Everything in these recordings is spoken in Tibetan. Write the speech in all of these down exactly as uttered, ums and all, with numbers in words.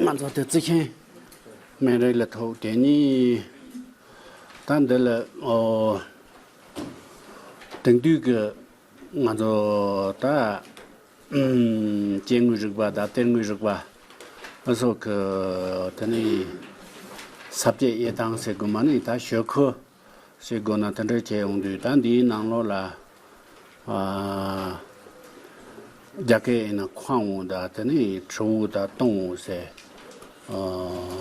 ང་ཚོ་དེ་རྩི་ཤིང་སྨན་རིགས་ལ་ཐུག་དེ་གཉིས་ད་འདི་ལ་ཨོ་དེང་དུས་ཀྱི་ང་ཚོ་ད་ཨམ་སྐྱེ་དངོས་རིག་པ་དང་གཏེར་དངོས་རིག་པ་ཨ་སོགས་ཀྱི་དེ་ནི་ས་བཅད་དབྱེ་སྟངས་ཟེར་དགོས་མ་ནི་ད་ཞོལ་ཁུ། ཞེས་དགོས་ན་དེ་འདྲ་བྱས་ཡོང་དུས་ད་འདིའི་ནང་ལོགས་ལ་ཨ་རྒྱ་སྐད་ཡིན་ན་ཁོའང་དང་དེ་ནས་དྲིལ་བུ་དང་ཏོང་བུ་ཟེར་ཨ་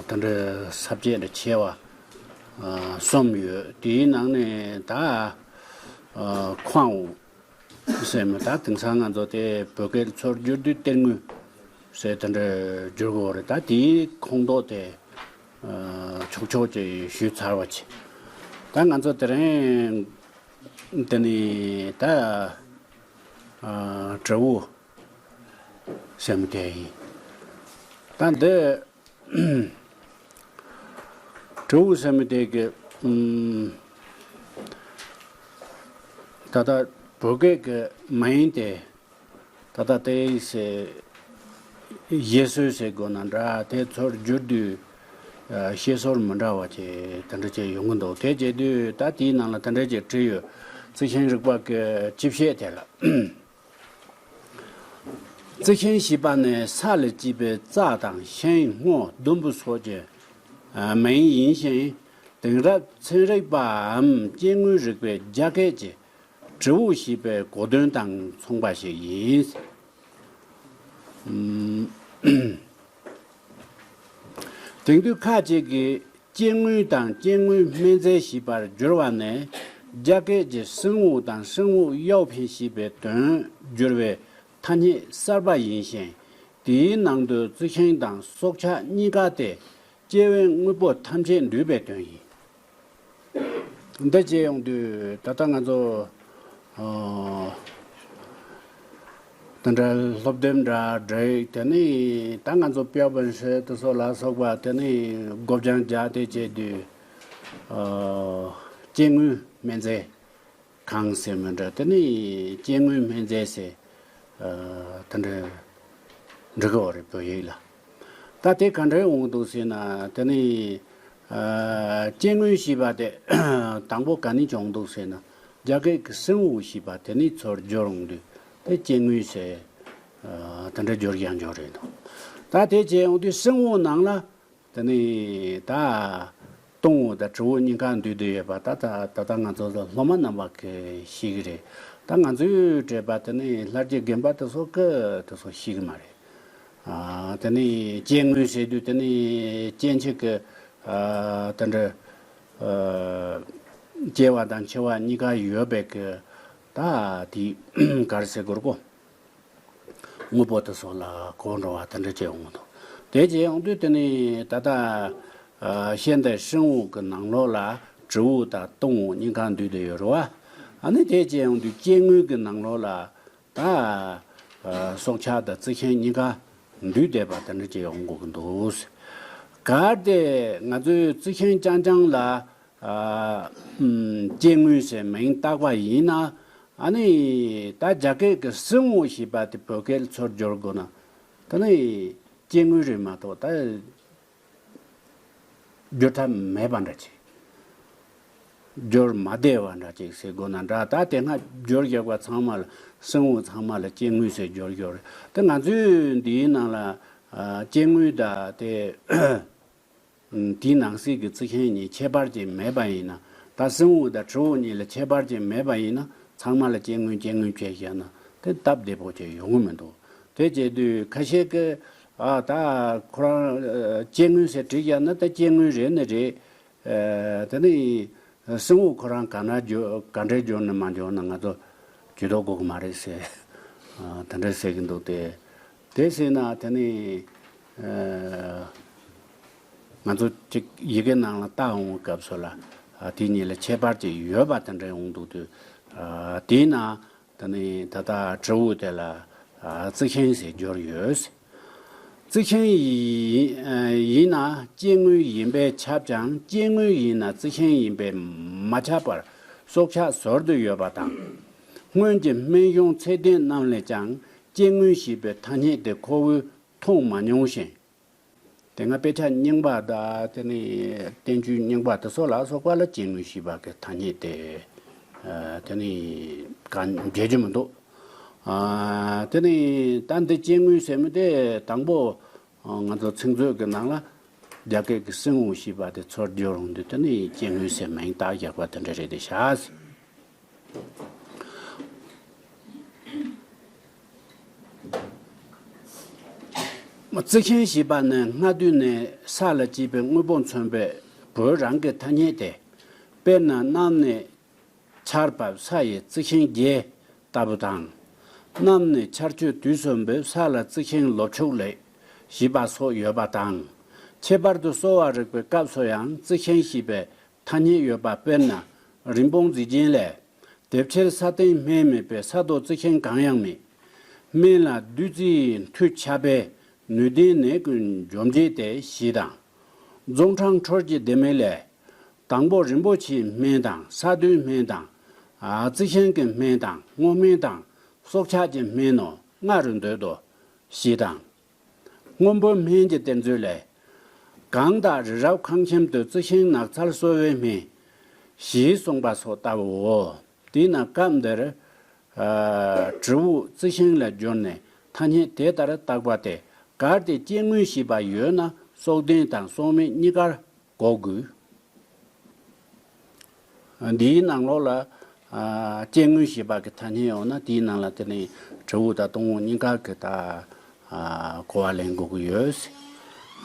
དེ་འདྲ་ས་བཅད་འདྲ་ཕྱེ་བ་ཨ་གསུམ་ཡོད། དེའི་ནང་ནས་ད་ཨ་ཁོའང་ཟེར་མི་ད་དེང་སང་ང་ཚོ་དེ་བོད་སྐད་ཚུར་བསྒྱུར་དུས་གཏེར་དངོས་ཟེར་དེ་འདྲ་བསྒྱུར་དགོས་རེད། ད་དེའི་ཁོངས་གཏོགས་དེ་ཆོག་ཆོག་ཅིག་ཞུས་ཚར་བ་ཅིག་ད་ང་ཚོ་དེ་རིང་དེ་ནི་ད་དྲིལ་བུ་ཟེར་མི་དེ་ཡིན། ད་འདི་དྲིལ་བུ་ཟེར་མི་དེ་གི་ད་ལྟ་བོད་སྐད་ཀྱི་མིང་དེ་ད་ལྟ་དེ་ཟེར་བཞེད་སྲོལ་ཟེར་དགོས་ན་འདྲ། དེ་ཚུར་བསྒྱུར་དུས་བཤད་སྲོལ་མི་འདྲ་བ་ཅིག་དེ་འདྲ་ཅིག་ཡོང་གི་འདུག་དེ་བྱེད་དུས་ད་དེའི་ནང་ལ་དེ་འདྲ་ཅིག་བྲིས་ཡོད། རྩི་ཤིང་རིག་པ་གི་སྤྱི་བཤད་དེ་ལ། རྩི་ཤིང་ཞེས་པ་ནི་ས་ལ་སྐྱེས་པའི་རྩྭ་དང་ཤིང་སྔོ་ཟླུམ་པོ་སོགས་ཀྱི་མིང་ཡིན་ཞིང་། དེང་རབས་ཚན་རིག་པའམ་སྐྱེ་དངོས་རིག་པའི་རྒྱ་སྐད་ཀྱི་དྲིལ་བུ་ཞེས་པའི་གོ་དོན་དང་མཚུངས་པ་ཞིག་ཡིན། དེང་དུས་ཁ་ཅིག་གིས་སྐྱེ་དངོས་དང་སྐྱེ་དངོས་སྨན་རྫས་ཞེས་པར་བསྒྱུར་བ་ནི་རྒྱ་སྐད་ཀྱི་生物དང་生物药品ཞེས་པའི་དོན་བསྒྱུར་བའི་ཐ་སྙད་གསར་པ་ཡིན་ཞིང་། དེའི་ནང་དུ་རྩི་ཤིང་དང་སྲོག་ཆགས་གཉིས་ཀ་སྟེ་སྐྱེ་བའི་དངོས་པོ་ཐམས་ཅད་འདུས་པའི་དོན་ཡིན། འདི་བྱས་ཡོང་དུས་ད་ལྟ་ང་ཚོ་ཨ་དེ་འདྲ་སློབ་དེབ་འདྲ་འབྲི་དེ་ནས་ད་ང་ཚོ་标本室དེ་ཚོ་ལ་སོགས་པ་དེ་ནས་སྒོ་བྱང་རྒྱག་དེ་བྱས་དུས་ཨ་སྐྱེ་དངོས་སྨན་རྫས་ཁང་ཟེར་མི་འདྲ་དེ་ནས་སྐྱེ་དངོས་སྨན་རྫས་ཟེར་ཨ་དེ་འདྲ་འབྲི་གི་ཡོད་རེད་བོད་ཡིག་ལ། ད་དེ་ག་འདྲའི་འོང་འདུག་ཟེར་ན་དེ་ནི་ཨ་སྐྱེ་དངོས་ཞེས་པ་དེ་དང་པོ་ག་ནས་བྱུང་འདུག་ཟེར་ན་རྒྱ་སྐད་ཀྱི་生物ཞེས་པ་དེ་ནས་ཚུར་བསྒྱུར་འོང་དུས་དེ་སྐྱེ་དངོས་ཟེར་ཨ་དེ་འདྲ་བསྒྱུར་ཡང་བསྒྱུར་རེད་འདུག་ད་དེ་བྱས་འོང་དུས་生物ནང་ལ་དེ་ནི་ད་སྟོང་བུ་དང་དྲིལ་བུ་གཉིས་ཀ་འདུས་བསྡད་ཡོད་པ་ད་ད་ད་ལྟ་ང་ཚོ་སློབ་མ་རྣམ་པ་གིས་ཤེས་ཀྱི་རེད། ད་ང་ཚོས་བྲིས་པ་དེ་ནི་ལྷ་རྗེ་དགོན་པ་དེ་ཚོ་གིས་དེ་ཚོ་ཤེས་ཀྱི་མ་རེད། ཨ་དེ་ནི་སྐྱེ་དངོས་ཟེར་དུས་དེ་ནི་སྐྱེ་མཆེད་ཀྱི་ཨ་དེ་འདྲ་ཨ་སྐྱེ་བ་དང་འཆི་བ་གཉིས་ཀ་ཡོད་པའི་གི་ད་དེ་ག་རེ་ཟེར་དགོས་རེད་གོ། དངོས་པོ་དེ་ཚོ་ལ་གོ་འགྲོ་བ་དེ་འདྲ་བྱས་འོང་དུས། དེ་བྱས་འོང་དུས་དེ་ནི་ད་ལྟ་ཨ་ཤེས་ལྡན་生物གི་ནང་ལོགས་ལ་དྲིལ་བུ་དང་སྟོང་བུ་གཉིས་ཀ་འདུས་བསྡད་ཡོད་རེད་བ། ཨ་ནི་དེ་བྱས་འོང་དུས་སྐྱེ་དངོས་ཀྱི་ནང་ལོགས་ལ་ད་ཨ་སྲོག་ཆགས་དང་རྩི་ཤིང་གཉིས་ཀ་འདུས་བསྡད་པ་དེ་འདྲ་བྱས་ཡོང་དགོས་ཀྱི་འདུག་གལ་ཏེ་ང་ཚོས་རྩི་ཤིང་རྐྱང་རྐྱང་ལ་ཨ་ཨམ་སྐྱེ་དངོས་ཟེར་མིང་བཏགས་པ་ཡིན་ན། ཨ་ནི་ད་རྒྱ་སྐད་ཀྱི་生物ཞེས་པ་དེ་བོད་སྐད་ཚུར་བསྒྱུར་དགོས་ན་ད་ནི་སྐྱེ་དངོས་རེད་མ་གཏོགས་ད་བསྒྱུར་ཐབས་མེད་པ་འདྲ་ཅིག་བསྒྱུར་མ་བདེ་བ་འདྲ་ཅིག་ཟེར་དགོས་ན་འདྲ། ད་དེ་སྔ་བསྒྱུར་བཞག་པ་ཚང་མ་ལ་生物ཚང་མ་ལ་སྐྱེ་དངོས་ཟེར་བསྒྱུར་བསྒྱུར་རེད། ད་ང་ཚོས་འདིའི་ནང་ལ་ཨ་སྐྱེ་དངོས་ད་དེ་དེའི་ནང་གསེས་ཀྱི་རྩི་ཤིང་གཉིས་ཁྱད་པར་ཅན་མེད་པ་ཡིན་ན། ད་生物དང་དྲིལ་བུ་གཉིས་ལ་ཁྱད་པར་ཅན་མེད་པ་ཡིན་ན་ཚང་མ་ལ་སྐྱེ་དངོས་སྐྱེ་དངོས་བྱས་བཞག་ན་དེ་སྟབས་བདེ་པོ་ཅིག་ཡོང་གི་མི་འདུག་དེ་བྱེད་དུས་ཁ་ཤས་ཀྱིས་ཨ་ད་ཁོ་རང་ཨ་སྐྱེ་དངོས་ཟེར་བྲིས་བཞག་ན་ད་སྐྱེ་དངོས་རེད་ནི་རེད། ཨ་དེ་ནི་生物ཁོ་རང་ག་ན་འགྱོ་ག་འདྲས་འབྱོར་ནི་མ་འབྱོར་ནི་ང་ཚོ་ཇུས་གཏོགས་དགོས་ཀྱི་མ་རེད་ཟེར་ཨ་དེ་འདྲས་ཟེར་གྱི་འདུག་སྟེ། དེ་ཟེར་ན་དེ་ནི་ཨ་ང་ཚོ་ཅིག་ཡི་གེ་ནང་ལ་བལྟ་འོང་བའི་སྐབས་སུ་ལ་ཨ་དེ་གཉིས་ལ་ཁྱད་པར་ཅིག་ཡོད་པ་དེ་འདྲ་འོང་འདུག་དུས་ཨ་དེས་ན་དེ་ནི་ད་ལྟ་དྲིལ་བུ་དེ་ལ་ཨ་རྩི་ཤིང་ཟེར་སྦྱོར་ཡོད། རྩི་ཤིང་ཡིན་ཡིན་ན་སྐྱེ་དངོས་ཡིན་པས་ཁྱབ་ཀྱང་སྐྱེ་དངོས་ཡིན་ན་རྩི་ཤིང་ཡིན་པས་མ་ཁྱབ་པར་སྲོག་ཆགས་ཟུར་དུ་ཡོད་པ་དང་། སྔོན་གྱི་སྨན་གཞུང་ཚད་ལྡན་རྣམས་ལས་ཀྱང་སྐྱེ་དངོས་ཞེས་པའི་ཐ་སྙད་དེ་ཁོ་བོས་མཐོང་མ་མྱོང་ཞིང་། དེ་སྔ་དཔེ་ཆ་རྙིང་པ་དང་དེ་ནི་བསྟན་བཅོས་རྙིང་པ་དེ་ཚོ་ལ་སོགས་པ་ལ་སྐྱེ་དངོས་ཞེས་པ་གི་ཐ་སྙད་དེ་ཨ་དེ་ནི་གང་མཇལ་རྒྱུ་མི་འདུག་ཨ་དེ་ནི་ད་འདི་སྐྱེ་དངོས་ཟེར་མི་དེ་དང་པོ་ང་ཚོ་ཚིག་མཛོད་ཀྱི་ནང་ལ་རྒྱ་སྐད་ཀྱི་སེང་འོ་ཞེས་པ་དེ་ཚུར་བསྒྱུར་འོང་དུས་དེ་ནི་སྐྱེ་དངོས་ཟེར་མིང་བཏགས་བཞག་པ་དེ་འདྲ་རེད་དེ་བཞག་རྩི་ཤིང་ཞེས་པ་ནི་སྔ་དུས་ནས་ས་ལ་སྐྱེས་པའི་དངོས་པོ་མཚོན་པའི་བོད་རང་གི་ཐ་སྙད་དེ། དཔེར་ན་གནམ་ནས་ཆར་བབས་ས་ཡི་རྩི་ཤིང་རྒྱས་ལྟ་བུ་དང་། གནམ་ནས་ཆར་ཆུ་དུས་སུ་འབབ་ས་ལ་རྩི་ཤིང་ལོ་ཕྱུགས་ལེགས་ཞེས་པ་སོགས་ཡོད་པ་དང་། ཁྱད་པར་དུ་གསོ་བ་རིག་པའི་སྐབས་སུ་ཡང་རྩི་ཤིང་ཞེས་པའི་ཐ་སྙད་ཡོད་པ་དཔེར་ན་རིན་སྤུངས་མཛེས་རྒྱན་ལས། དེ་ཕྱིར་ས་སྟེང་སྨན་མེད་པས། ས་རྡོ་རྩི་ཤིང་གང་ཡང་མེད། སྨན་ལ་བདུད་རྩིའི་མཐུ་ཆགས་པས། ནུས་ལྡན་ནད་ཀུན་འཇོམས་བྱེད་དེ། ཞེས་དང་། རྫོང་འཕྲང་འཁྲོལ་གྱི་ལྡེ་མིག་ལས། དང་པོ་རིན་པོ་ཆེའི་སྨན་དང་། ས་རྡོའི་སྨན་དང་། ཨ་རྩི་ཤིང་གི་སྨན་དང་། སྔོ་སྨན་དང་། སྲོག་ཆགས་ཀྱི་སྨན་ནོ། ལྔ་རུ་འདོད་དོ། ཞེས་དང་། སྔོན་པོ་སྨན་གྱི་གཏེར་མཛོད་ལས། གངས་དང་རི་རབ་ཁང་ཁྱིམ་དུ། རྩི་ཤིང་ནགས་ཚལ་གསོ་བའི་སྨན། ཞེས་གསུངས་པ་སོགས་ལྟ་བུའོ། དེས་ན་སྐབས་འདིར། ཨ་དྲིལ་བུ་རྩི་ཤིང་ལ་བསྒྱུར་ནས་ཐ་སྙད་དེ་ལྟར་བཏགས་པ་སྟེ། གལ་ཏེ་སྐྱེ་དངོས་ཞེས་པ་ཡོད་ན་སྲོག་ལྡན་དང་སྲོག་མེད་གཉིས་ཀར་གོ་དགོས། འདིའི་ནང་ལོགས་ལ་ཨ་སྐྱེ་དངོས་ཞེས་པ་གི་ཐ་སྙད་ཡོང་ན་དེའི་ནང་ལ་དེ་ནི་དྲིལ་བུ་དང་སྟོང་འོག་གཉིས་ཀ་གི་ད་ཨ་གོ་བ་ལེན་དགོས་ཀྱི་ཡོད།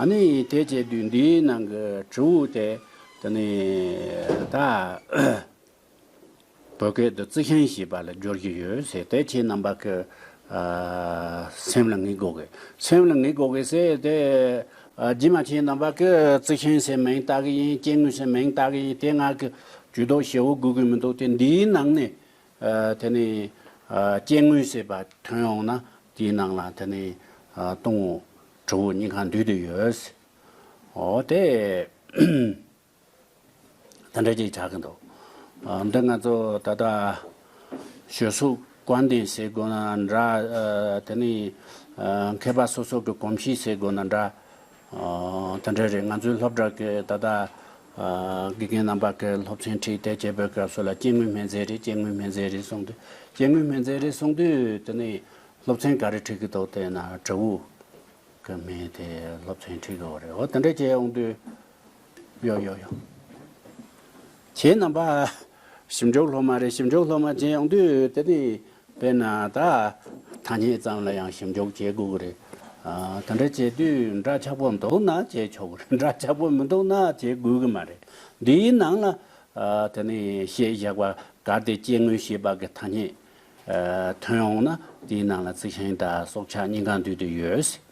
ཨ་ནི་དེ་བྱས་དུས་འདིའི་ནང་གི་དྲིལ་བུ་དེ་དེ་ནི་ད་བོད་སྐད་དུ་རྩི་ཤིང་ཞེས་པ་ལ་སྦྱོར་གྱི་ཡོད་ཟེར། དེ་ཁྱེད་རྣམ་པ་གི་ཨ་སེམས་ལ་ངེས་དགོས་གི། སེམས་ལ་ངེས་དགོས་གི་ཟེར་དེ་ཨ་རྗེས་མ་ཁྱེད་རྣམ་པ་གི་རྩི་ཤིང་ཟེར་མིང་བཏགས་གི་ཡིན། སྐྱེ་དངོས་ཟེར་མིང་བཏགས་གི་ཡིན། དེ་ང་གི་ཇུས་གཏོགས་ཞེ་བོ་དགོས་གི་མི་འདུག་དེ་འདིའི་ནང་ནས་ཨ་དེ་ནི་ཨ་སྐྱེ་དངོས་ཟེར་བ་ཐོན་ཡོང་ན་དེའི་ནང་ལ་དེ་ནི་ཨ་སྟོང་འོག་དྲིལ་བུ་གཉིས་ཀ་འདུས་ཏེ་ཡོད། འོ་དེ། དེ་འདྲ་ཅིག་ཆགས་ཀྱི་འདུག་ཨ་འདི་ང་ཚོ་ད་ལྟ་ཞོལ་གསུག་བཀའ་འདེམས་ཟེར་དགོས་ན་འདྲ། ཨ་དེ་ནི་ཨ་མཁས་པ་སོ་སོ་གི་གོམས་གཤིས་ཟེར་དགོས་ན་འདྲ། ཨ་དེ་འདྲ་རེད། ང་ཚོའི་སློབ་གྲྭ་གི་ད་ལྟ་ཨ་དགེ་རྒན་རྣམ་པ་གི་སློབ་ཚན་ཁྲིད་དེ་བྱེད་པའི་སྐབས་སུ་ལ་སྐྱེ་དངོས་སྨན་རྫས་རེད། སྐྱེ་དངོས་སྨན་རྫས་རེད་གསུངས་དུས། སྐྱེ་དངོས་སྨན་རྫས་རེད་གསུངས་དུས་དེ་ནི་སློབ་ཚན་ག་རེ་ཁྲིད་ཀྱི་འདུག་དེ་ན་དྲིལ་བུ། གི་མིང་དེ་སློབ་ཚན་ཁྲིད་དགོས་རེད། འོ་དེ་འདྲ་བྱས་ཡོང་དུས། ཡོ་ཡོ་ཡོ། ཁྱེད་རྣམ་པ་ཞིབ་འཇུག་སློབ་མ་རེད། ཞིབ་འཇུག་སློབ་མ་བྱས་ཡོང་དུས་དེ་ནི་དཔེར་ན་ད་ཐ་སྙད་ཙམ་ལ་ཡང་ཞིབ་འཇུག་བྱེད་དགོས་ཀྱི་རེད། ཨ་དེ་འདྲ་བྱས་དུས་འདྲ་ཆགས་པོ་འདུག་ན་བྱས་ཆོག་གི་རེད། འདྲ་ཆགས་པོ་མི་འདུག་ན་བྱེད་དགོས་ཀྱི་མ་རེད། འདིའི་ནང་ལ་ཨ་དེ་ནི་བཤད་བཞག་པ་གལ་ཏེ་སྐྱེ་དངོས་ཞེས་པ་གི་ཐ་སྙད་ཨ་ཐོན་ཡོང་ན་དེའི་ནང་ལ་རྩི་ཤིང་དང་སྲོག་ཆགས་གཉིས་ཀ་འདུས་ཏེ་ཡོད།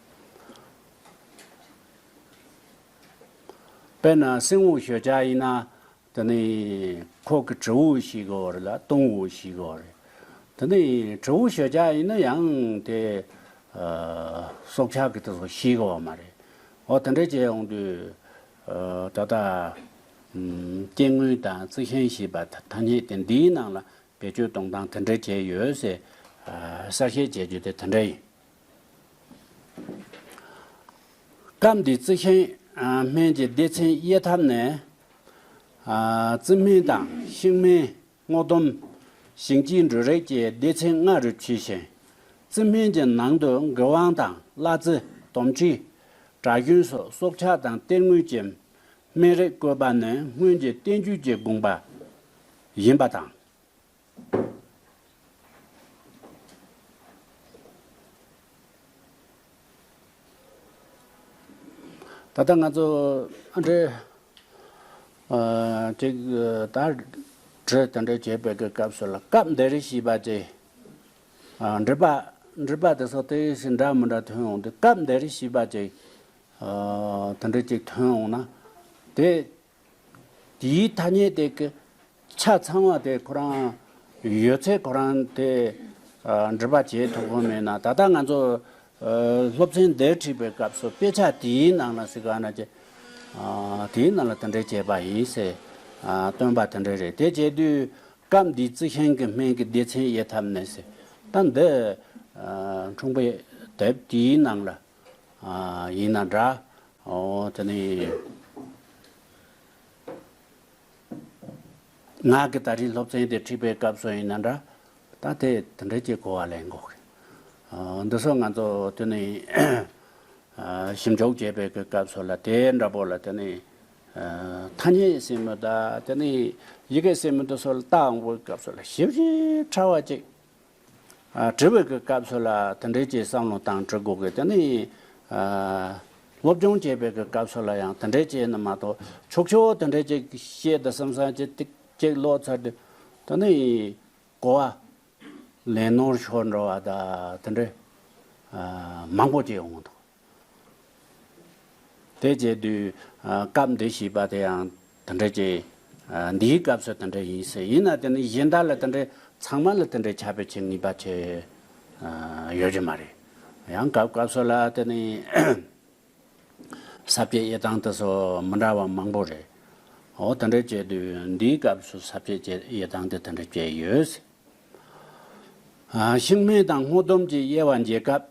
དཔེར་ན་སེང་འོ་ཞེས་བྱ་ཡིན་ན་དེ་ནི་ཁོ་གི་དྲིལ་བུ་ཞེས་གོ་རེད་ལ་སྟོང་འོ་ཞེས་གོ་རེད། དེ་ནི་དྲིལ་བུ་ཞེས་བྱ་ཡིན་ན་ཡང་དེ་ཨ་སྲོག་ཆགས་ཀྱི་དེ་ཚོ་ཞེས་གོ་བ་མ་རེད། འོ་དེ་འདྲ་བྱས་ཡོང་དུས་ཨ་ད་ལྟ་ཨམ་སྐྱེ་དངོས་དང་རྩི་ཤིང་ཞེས་པ་ཐ་སྙད་དེ་འདིའི་ནང་ལ་བེད་སྤྱོད་གཏོང་སྟངས་དེ་འདྲ་བྱས་ཡོད་ཟེར་ཨ་གསལ་བཤད་བྱེད་རྒྱུ་དེ་དེ་འདྲ་ཡིན། སྐབས་འདིའི་རྩི་ཤིང་ཨ་སྨན་གྱི་སྡེ་ཚན་དབྱེ་ཐབས་ནི། ཨ་རྩི་སྨན་དང་ཤིང་སྨན། སྔོ་ལྡུམ། ཞིང་སྐྱིད་འབྲུ་རིགས་ཀྱི་སྡེ་ཚན་ལྔ་རུ་ཕྱེ་ཞིང་། རྩི་སྨན་གྱི་ནང་དུ་མགུལ་དབང་དང་གླ་རྩི། དོམ་མཁྲིས། གྲྭ་རྒྱུན་སོགས་སྲོག་ཆགས་དང་གཏེར་དངོས་ཀྱི་སྨན་རིགས་བཀོད་པ་ནི་སྔོན་གྱི་བསྟན་བཅོས་ཀྱི་དགོངས་པ་ཡིན་པ་དང་། ད་ལྟ་ང་ཚོ་ཨ་འདྲེ་ཨ་ཅིག་ད་འདྲེ་དེ་འདྲེ་བྱེད་པའི་གི་སྐབས་སུ་ལ་སྐབས་འདིར་ཞེས་པ་ཅིག་ཨ་འགྲེལ་པ་འགྲེལ་པ་དེ་ཚོ་དེ་བཞིན་འདྲ་མི་འདྲ་ཐོན་ཡོང་དུས་སྐབས་འདིར་ཞེས་པ་ཅིག་ཨ་དེ་འདྲེ་ཅིག་ཐོན་ཡོང་ན་དེ། དེའི་ཐ་སྙད་དེ་གི་ཆ་ཚང་བ་དེ་ཁོ་རང་ཡོད་ཚད་ཁོ་རང་དེ་ཨ་འགྲེལ་པ་བྱེད་ཐུབ་ཀྱི་མེད་ན། ད་ལྟ་ང་ཚོ་ཨ་སློབ་ཚན་འདིར་ཁྲིད་པའི་སྐབས་སུ་དཔེ་ཆ་དེའི་ནང་ལ་ཟེར་ག་ན་ཅེ་ཨ་དེའི་ནང་ལ་དེ་འདྲ་བྱས་པ་ཡིན་ཟེར་ཨ་སྟོན་པ་དེ་འདྲ་རེད། དེ་བྱས་དུས་སྐབས་འདིའི་རྩི་ཤིང་གི་སྨན་གྱི་སྡེ་ཚན་དབྱེ་ཐབས་ནི་ཟེར། ད་འདི་ཨ་འཁྲུངས་པའི་དེབ་དེའི་ནང་ལ་ཨ་ཡིན་ན་འདྲ། ཨོ་དེ་ནི། ང་གི་ད་རིང་སློབ་ཚན་དེ་ཁྲིད་པའི་སྐབས་སུ་ཡིན་ན་འདྲ། ད་དེ་དེ་འདྲ་ཅིག་གོ་བ་ལེན་དགོས་གི། ཨ་འདི་ཚོ་ང་ཚོ་དེ་ནི་ཨ་ཞིབ་འཇུག་བྱེད་པའི་གི་སྐབས་སུ་ལ་དེ་འདྲ་པོ་ལ་དེ་ནི་ཨ་ཐ་སྙད་ཟེར་མི་ད་དེ་ནི་ཡི་གེ་ཟེར་མི་འདི་ཚོ་ལ་ལྟ་འོང་བའི་སྐབས་སུ་ལ་ཞིབ་ཞིབ་ཕྲ་བ་ཅིག་ཨ་དྲི་བའི་གི་སྐབས་སུ་ལ་དེ་འདྲའི་ཅིག་བསམ་བློ་བཏང་དྲི་དགོས་གི། དེ་ནི་ཨ་སློབ་སྦྱོང་བྱེད་པའི་གི་སྐབས་སུ་ལ་ཡང་དེ་འདྲའི་ཅིག་ནི་མ་གཏོགས་ཆོག་ཆོག་དེ་འདྲའི་ཅིག་བཤད་དུ་བསམ་བསམ་ཅིག་ཏིག་ཅིག་ཀློག་ཚར་དུས་དེ་ནི་གོ་བ་ལེན་ནོར་ཤོར་འགྲོ་བ་ད་དེ་འདྲའི་ཨ་མང་པོ་ཅིག་ཡོང་གི་འདུག་དེ་བྱས་དུས་ཨ་སྐབས་འདི་ཞེས་པ་དེ་ཡང་དེ་འདྲ་ཅིག་ཨ་འདིའི་སྐབས་སུ་དེ་འདྲ་ཡིན་ཟེར། ཡིན་ན་དེ་ནི་གཞན་དག་ལ་དེ་འདྲ་ཚང་མ་ལ་དེ་འདྲ་ཁྱབ་པའི་ཆེད་ངེས་པ་ཆེ་ཨ་ཡོད་ཀྱི་མ་རེད། ཡང་སྐབས་སྐབས་སུ་ལ་དེ་ནི་ས་བཅད་དབྱེ་སྟངས་དེ་ཚོ་མི་འདྲ་བ་མང་པོ་རེད། འོ་དེ་འདྲ་བྱས་དུས་འདིའི་སྐབས་སུ་ས་བཅད་དབྱེ་སྟངས་དེ་དེ་འདྲ་བྱས་ཡོད་ཟེར། ཨ་ཤིང་སྨན་དང་སྔོ་ལྡུམ་གྱི་དབྱེ་བ་འབྱེད་སྐབས།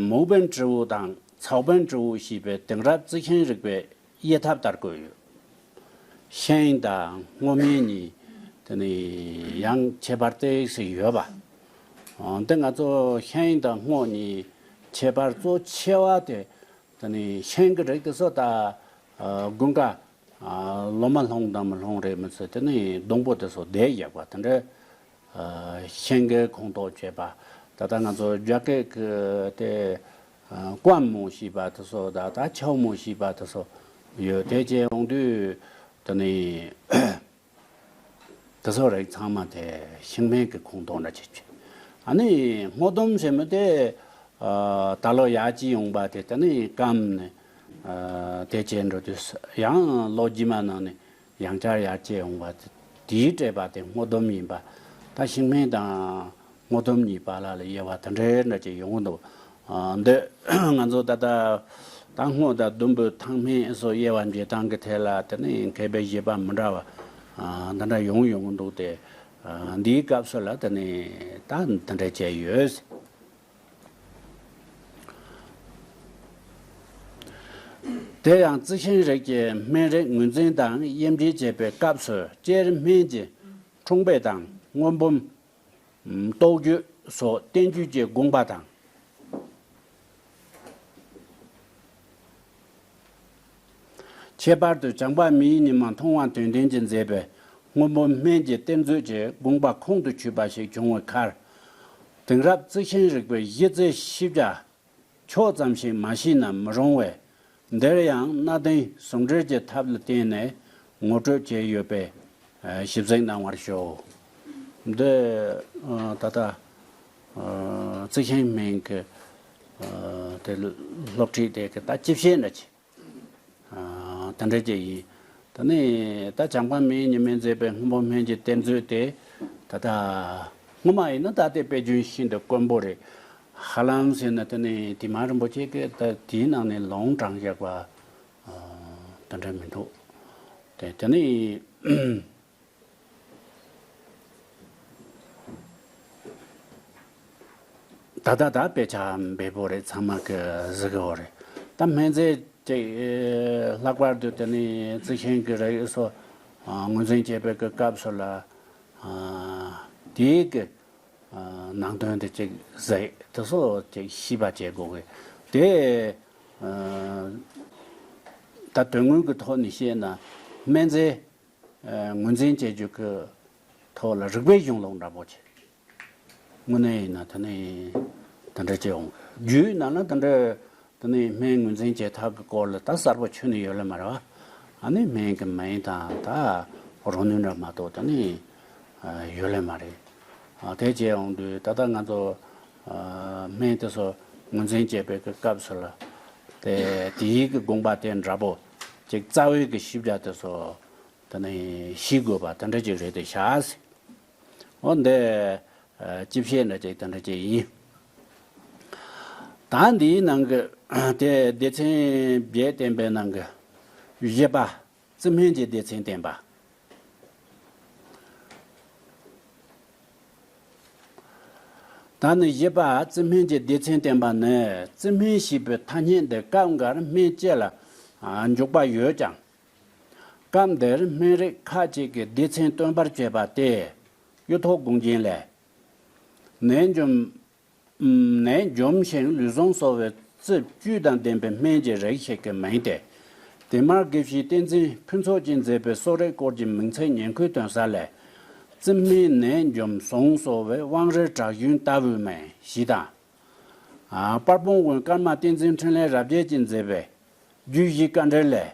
མུའུ་བན་ཏྲི་བུ་དང་ཚའོ་བན་ཏྲི་བུ་ཞེས་པའི་དེང་རབས་རྩི་ཤིང་རིག་པའི་དབྱེ་ཐབས་ལྟར་བཀོད་ཡོད། ཤིང་དང་སྔོ་སྨན་གཉིས་དེ་ནི་ཡང་ཁྱད་པར་ཏོག་ཙམ་ཡོད་པ། འོ་འདི་ང་ཚོ་ཤིང་དང་སྔོ་གཉིས་ཁྱད་པར་གཙོ་ཆེ་བ་དེ་དེ་ནི་ཤིང་གི་རིགས་དེ་ཚོ་ད་ཨ་དགུན་ཁ་ཨ་ལོ་མ་ལྷུང་དང་མི་ལྷུང་རེད་མི་ཚོ་དེ་ནི་སྡོང་པོ་དེ་ཚོ་བསྡད་ཡག་པ་དེ་འདྲ། ཨ་ཤིང་གི་ཁོངས་གཏོགས་བྱས་པ། ད་ལྟ་ང་ཚོ་རྒྱ་སྐད་ཀྱི་དེ་ཨ་ཀོན་མོ་ཞེས་པ་དེ་ཚོ་ད་ད་ཆའོ་མོ་ཞེས་པ་དེ་ཚོ་ཡོད། དེ་བྱས་ཡོང་དུས་དེ་ནི་དེ་ཚོ་རིགས་ཚང་མ་དེ་ཤིང་སྨན་གྱི་ཁོངས་གཏོགས་འདྲ་བྱེད་ཀྱི། ཨ་ནི་སྔོ་ལྡུམ་ཟེར་མི་དེ་ཨ་ད་ལོ་ཡར་སྐྱེས་ཡོང་པ་དེ་དེ་ནི་སྐམ་ནས་ཨ་དེ་བྱས་འགྲོ་དུས་ཡང་ལོ་རྗེས་མ་ནང་ནས་ཡང་བསྐྱར་ཡར་སྐྱེས་ཡོང་བ་དེའི་སྤྲད་པ་དེ་སྔོ་ལྡུམ་ཡིན་པ། ད་ཤིང་སྨན་དང་སྔོ་ལྡུམ་གཉིས་བར་ལ་ལ་དབྱེ་བ་དེ་འདྲའི་འདྲ་ཅིག་ཡོང་གི་འདུག་ཨ་འདི་ང་ཚོ་ད་ལྟ་ད་སྔོ་དང་ལྡུམ་བུ་ཐང་སྨན་སོགས་དབྱེ་བ་འབྱེད་སྟངས་ཀྱི་ཐད་ལ་དེ་ནི་མཁས་པའི་བཞེད་པ་མི་འདྲ་བ་ཨ་འདི་འདྲ་ཡོང་ཡོང་གི་འདུག་སྟེ། ཨ་འདིའི་སྐབས་སུ་ལ་དེ་ནི་ད་འདི་འདྲ་བྱས་ཡོད། དེ་ཡང་རྩི་ཤིང་རིགས་ཀྱི་སྨན་རིགས་ངོས་འཛིན་དང་དབྱེ་འབྱེད་བྱེད་པའི་སྐབས་སུ་སྤྱིར་སྨན་གྱི་འཁྲུངས་དཔེ་དང་སྔོན་འབུམ། ཨམ་རྟོགས་བརྗོད་སོགས་བསྟན་བཅོས་ཀྱི་དགོངས་པ་དང་། ཁྱད་པར་དུ་བྱམས་པ་མིའི་ཉི་མ་མཐོང་བ་དོན་ལྡན་གྱིས་མཛད་པའི་སྔོན་འབུམ་སྨན་གྱི་གཏེར་མཛོད་ཀྱི་དགོངས་པ་ཁོང་དུ་ཆུད་པ་ཞིག་བྱུང་བའི་ཁར། དེང་རབས་རྩི་ཤིང་རིག་པའི་གཞི་རྩའི་ཤེས་བྱ་ཕྱོགས་ཙམ་ཞིག་མ་ཤེས་ན་མི་རུང་བས། འདིར་ཡང་གནའ་དེང་ཟུང་འབྲེལ་གྱི་ཐབས་ལ་བརྟེན་ནས་ངོ་སྤྲོད་བྱས་ཡོད་པས་ཞིབ་གཟིགས་གནང་བར་ཞུ། འདི་ཨ་ད་ལྟ་ཨ་རྩི་ཤིང་སྨན་གྱི་ཨ་དེ་སློབ་ཁྲིད་དེ་གི་ད་སྤྱི་བཤད་འདྲ་ཅིག་ཨ་དེ་འདྲ་ཅིག་ཡིན། ད་ནི་ད་བྱམས་པ་མིའི་ཉི་མས་མཛད་པའི་སྔོན་འབུམ་སྨན་གྱི་གཏེར་མཛོད་དེ་ད་ལྟ་སྔོན་མ་ཡིན་ན་ད་ལྟའི་དཔེ་རྒྱུན་ཤིན་ཏུ་དཀོན་པོ་རེད། ཧ་ལམ་ཟེར་ན་དེ་ནི་དེ་མ་རིན་པོ་ཆེ་གིས་ད་དེའི་ནང་ནས་ལུང་དྲངས་བཞག་པ་ཨ་དེ་འདྲ་མི་འདུག་དེ་དེ་ནི་ད་ལྟ་ད་དཔེ་ཆ་འབེལ་པོ་རེད། ཚང་མ་གི་གཟིགས་ཡོད་རེད། ད་སྨན་རྫས་ཅིག་ལྷག་པར་དུ་དེ་ནི་རྩི་ཤིང་གི་རིགས་སོགས་ངོས་འཛིན་བྱེད་པའི་གི་སྐབས་སུ་ལ་དེའི་གི་ནང་དོན་དེ་ཅིག་གཟིགས་དེ་སོགས་ཅིག་ཤེས་པ་བྱེད་དགོས་གི། དེ་ད་དོན་དངོས་ཀྱི་ཐོག་ནས་བཤད་ན་སྨན་རྫས་ངོས་འཛིན་བྱེད་རྒྱུ་གི་ཐོག་ལ་རིགས་པའི་གཞུང་ལུགས་འདྲ་པོ་ཅིག་དངོས་གནས་ཡིན་ན་དེ་ནི་དེ་འདྲ་ཅིག་ཡོང་། རྒྱུད་ནང་ལ་དེ་འདྲ་དེ་ནི་སྨན་ངོས་འཛིན་བྱེད་ཐབས་ཀྱི་སྐོར་ལ་ད་གསལ་པོ་ཁྱོན་ནས་ཡོད་ལེ་མ་རེད་བ། ཨ་ནི་སྨན་གྱི་མིང་དང་ད་རོ་ནུས་འདྲ་མ་གཏོགས་དེ་ནི་ཡོད་ལེ་མ་རེད། དེ་བྱས་ཡོང་དུས་ད་ལྟ་ང་ཚོ་སྨན་དེ་ཚོ་ངོས་འཛིན་བྱེད་པའི་གི་སྐབས་སུ་ལ་དེ་དེའི་གི་དགོངས་པ་དེ་འདྲ་པོ་ཅིག་རྩ་བའི་གི་ཤེས་བྱ་དེ་ཚོ་དེ་ནི་ཤེས་དགོས་པ་དེ་འདྲ་ཅིག་རེད་དེ་ཤག་འོ་འདི་ཨ་སྤྱི་བཤད་འདྲ་ཅིག་དེ་འདྲ་ཅིག་ཡིན། ད་འདིའི་ནང་གི་དེ་སྡེ་ཚན་བརྒྱད་བསྟན་པའི་ནང་གི་བཞི་པ་རྩི་སྨན་གྱི་སྡེ་ཚན་བསྟན་པ། ད་ནི་བཞི་པ། རྩི་སྨན་གྱི་སྡེ་ཚན་བསྟན་པ་ནི། རྩི་སྨན་ཞེས་པའི་ཐ་སྙད་འདི་སྐབས་འགར་སྨན་སྤྱི་ལ་འཇུག་པ་ཡོད་ཀྱང་། སྐབས་འདིར་སྨན་རིགས་ཁག་ཅིག་གི་སྡེ་ཚན་སྟོན་པར་བྱེད་པ་སྟེ། གཡུ་ཐོག་དགོངས་རྒྱན་ལས། ནད་འཇོམས། ནད་འཇོམས་ཤིང་ལུས་བཟང་གསོ་བའི་རྩི་བཅུད་དང་ལྡན་པའི་སྨན་གྱི་རིགས་ཤིག་གི་མིང་སྟེ། དེ་མར་དགེ་བཤེས་བསྟན་འཛིན་ཕུན་ཚོགས་ཀྱིས་མཛད་པའི་གསོ་རིག་སྐོར་གྱི་མིང་ཚིག་ཉེར་མཁོའི་དོན་གསལ་ལས། རྩི་སྨན་ནད་འཇོམས་ཟུངས་གསོ་བའི་དབང་རིལ་དྲག་ཞན་ལྟ་བུའི་མིང་ཞེས་དང་། ཨ། དཔལ་སྤུངས་དབོན་ཀརྨ་བསྟན་འཛིན་འཕྲིན་ལས་རབ་རྒྱས་ཀྱིས་མཛད་པའི་རྒྱུད་བཞིའི་དཀའ་འགྲེལ་ལས།